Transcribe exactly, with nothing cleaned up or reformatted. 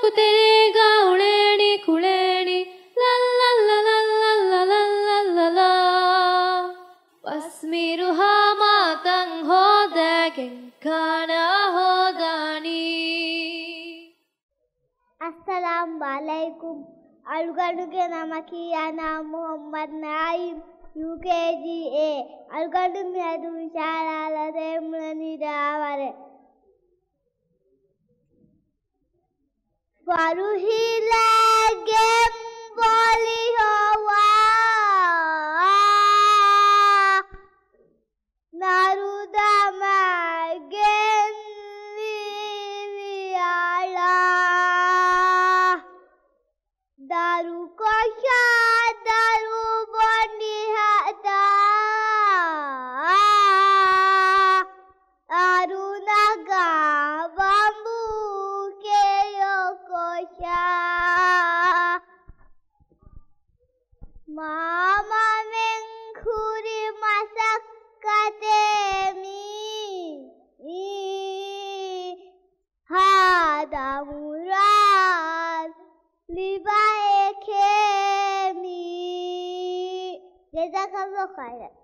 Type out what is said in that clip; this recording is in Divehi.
ކުތެރޭގަ އުޅޭނީ ކުޅޭނީ ލައްލައްލަ ލައްލައްލަ ލައްލައްލަ. ވަސްމީރު ހާމާތަން ހޯދައިގެން ކާނާ ހޯދާނީ. އައްސަލާމް އަލައިކުމް. އަޅުގަނޑުގެ ނަމަކީ އަނާ މުހައްމަދު ނައީމް، ޔޫކޭޖީ އޭ. އަޅުގަނޑު މިއަދު ވިޝާލާލަދޭ މުޅެނީ ރާވަރެއް. ފަރުހިލައިގެން ބޮލި ހޮވާ، ނަރުދަމާގެން ވީވި އަޅާ. ދަރުކޮށާ ދަރު ބޮނޑި ހަދާ، އަރުނަގާ ވަނބު ކެޔޮކޮށާ. މާމަމެން ކުރި މަސައްކަތޭ މީ، ހާދަ މުރާދު ލިބައެކޭ މީ. ޖަޒާކަﷲ ޚައިރަން.